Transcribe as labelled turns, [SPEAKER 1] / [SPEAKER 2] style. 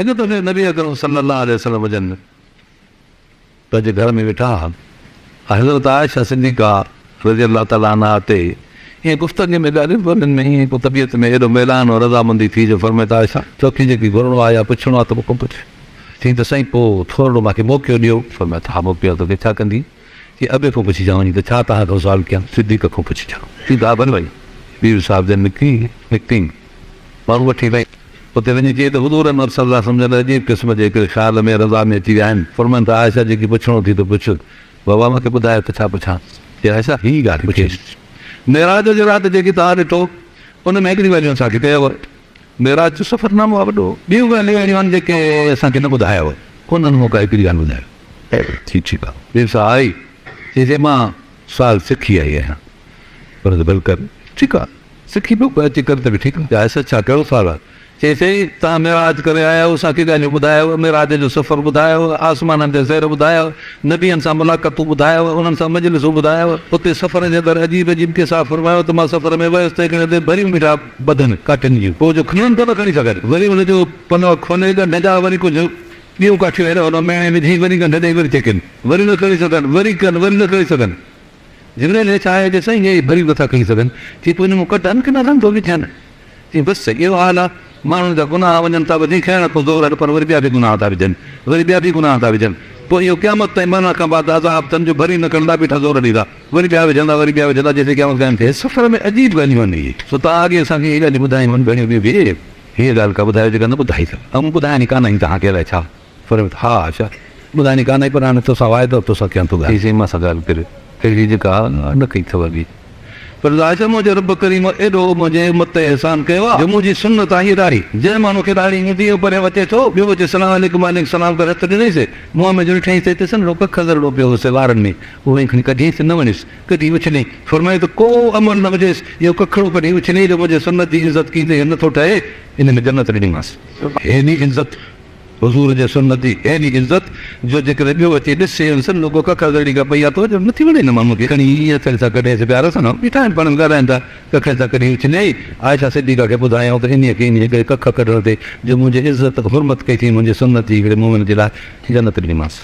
[SPEAKER 1] هڪ دفعي نبي اڪرم صلي الله عليه وسلم جن پنهنجي گهر ۾ ويٺا ها ۽ حضرت عائشه صديقه رضي الله تعالٰي عنها تي ائين گفتگي ۾ ڳالهين ٻولهين ۾ ائين ڪو طبيعت ۾ ايڏو ميلان ۽ رضامندي ٿي جو فرمائي ته عائشه توکي جيڪي گهرڻو آهي يا پڇڻو آهي ته مون کان پڇ. چيائين ته سائين پوء ٿورڙو مان کي موقعو ڏيو. فرمايو ته ها موقعو آهي توکي ڇا ڪندين؟ چيائين ابي کان پڇي چان وڃي ته ڇا توهان کان سوال ڪيان؟ صديقه کان پڇي چان. چيائين ته ها ڀلي وڃ. پير صاحب جن نڪري نڪتي ماڻهو وٺي وئي. اتي وڃي چيائين ته حضور انور صلي الله عليه وسلم جن عجيب قسم جي هڪڙي خيال ۾ رضا ۾ اچي ويا آهن. فرمائن ٿا عائشه جيڪي پڇڻو ٿي ته پڇ. بابا مان کي ٻڌايو ته ڇا پڇان؟ چيائين عائشه هي ڳالهه پڇي. معراج جي رات جيڪي توهان ڏٺو ان ۾ هڪڙي ڳالهيون اسان کي ڪيو. معراج جو سفرنامو آهي وڏو. ٻيون ڳالهيون اهڙيون آهن جيڪي اسان کي نه ٻڌايو. انهن مان ڪا هڪڙي ڳالهه ٻڌايو. ٺيڪ آهي. ٻي سا آئي. چيائين مان سوال سکي آئي آهيان. پر بلڪل ٺيڪ آهي. سکي پيو پوء اچي ڪر ته به ٺيڪ آهي. چيائين ڇا ڪهڙو سوال آهي؟ چيائين سائين توهان معراج ڪري آيا آهيو اسان کي ڳالهيون ٻڌايو، معراج جو سفر ٻڌايو، آسمانن جا سير ٻڌايو، نبين سان ملاقاتون ٻڌايو، انهن سان مجلسون ٻڌايو، اتي سفر جي اندر عجيب عجيب قصا فرمايو ته مان سفر ۾ ويس ته هڪڙي هنڌ ڀريون بيٺا ٻڌن ڪاٺين جون پوء جو کڻن ته نه کڻي سگهن وري ان جو پلو کولي ڳنڍ جا وري ڪجهه ٻيون ڪاٺيون هيڏانهن هوڏانهن ميڻي وجهي وري ڳنڍ ڏئي وري ڇڪين وري نه کڻي سگهن وري ڪن وري نه کڻي سگهن. جبرائيل هي ڇا آهي جو سائين هي ڀريون نٿا کڻي سگهن؟ چي پوء ان مان ڪڍن ڪي نه رنڌو وجهن؟ چي بس اهو حال آ، ماڻهن جا گناهه وڃن ٿا وڌي کائڻ کان زور آهن پر وري ٻيا به گناهه ٿا وجهن، وري ٻيا به گناهه ٿا وجهن، پوء اهو قيامت تائين مرڻ کان بعد عذاب اٿن جو ڀريون نه کڻندا بيٺا زور ڏيندا، وري ٻيا وجهندا، وري ٻيا وجهندا جيسين قيامت قائم ٿئي. سفر ۾ عجيب ڳالهيون آهن اهي، سو توهان اڳي اسان کي اهي ڳالهيون ٻڌايون آهن گهڻيون ٻيون به، هيء ڳالهه ڪا ٻڌايو جيڪا نه ٻڌائي اٿو، آئون ٻڌايان ئي ڪانه آهين توهان کي الائي ڇا. فرمايو ته ها عائشه! ٻڌائڻي ڪانه آهي پر هاڻي توسان واعدو توسان ڪيان ٿو ڳالهه. چيائين مان سان ڳالهه ڪريو اهڙي جيڪا نه ڪئي اٿو اڳي. پر عائشه منهنجي رب ڪريم ايڏو منهنجي امت تي احسان ڪيو آهي جو منهنجي سنت آهي ڏاڙهي. جنهن ماڻهو کي ڏاڙهي ايندي اهو پريان اچي ٿو ٻيو اچي سلام عليڪم وعليڪم سلام ڪري هٿ ڏنئيس منهن ۾ جو ڏٺائينس ته هتي سنهڙو ڪک ذرڙو پيو هوس وارن ۾ اهو ائين کڻي ڪڍيائينس نه وڻيس ڪڍي اڇليائين فرمايو ته ڪو عمل نه هجيس اهو ڪکڙو ڪڍي اڇليائين جو منهنجي سنت جي عزت ڪئي ته اهو نٿو ٺهي ان ۾ جنت ڏنيمانس. هيڏي عزت. حضور جي سنت جي اهڙي عزت جو جيڪڏهن ٻيو اچي ڏسي ان سنهو ڪو ڪک ذرڙي کان پئي آ ته نٿي وڻي نه ماڻهوء کي کڻي ائين اٿل سان ڪڍيس پيار سان بيٺا آهن پاڻ ۾ ڳالهائين ٿا ڪک سان ڪڍي اڇليائين عائشه صديقه کي ٻڌايائون ته انهيء کي انهيء ڪري ڪک ڪڍڻ تي جو منهنجي عزت حرمت ڪئي ٿي منهنجي سنت جي هڪڙي مومن جي لاء جنت ڏنيمانس.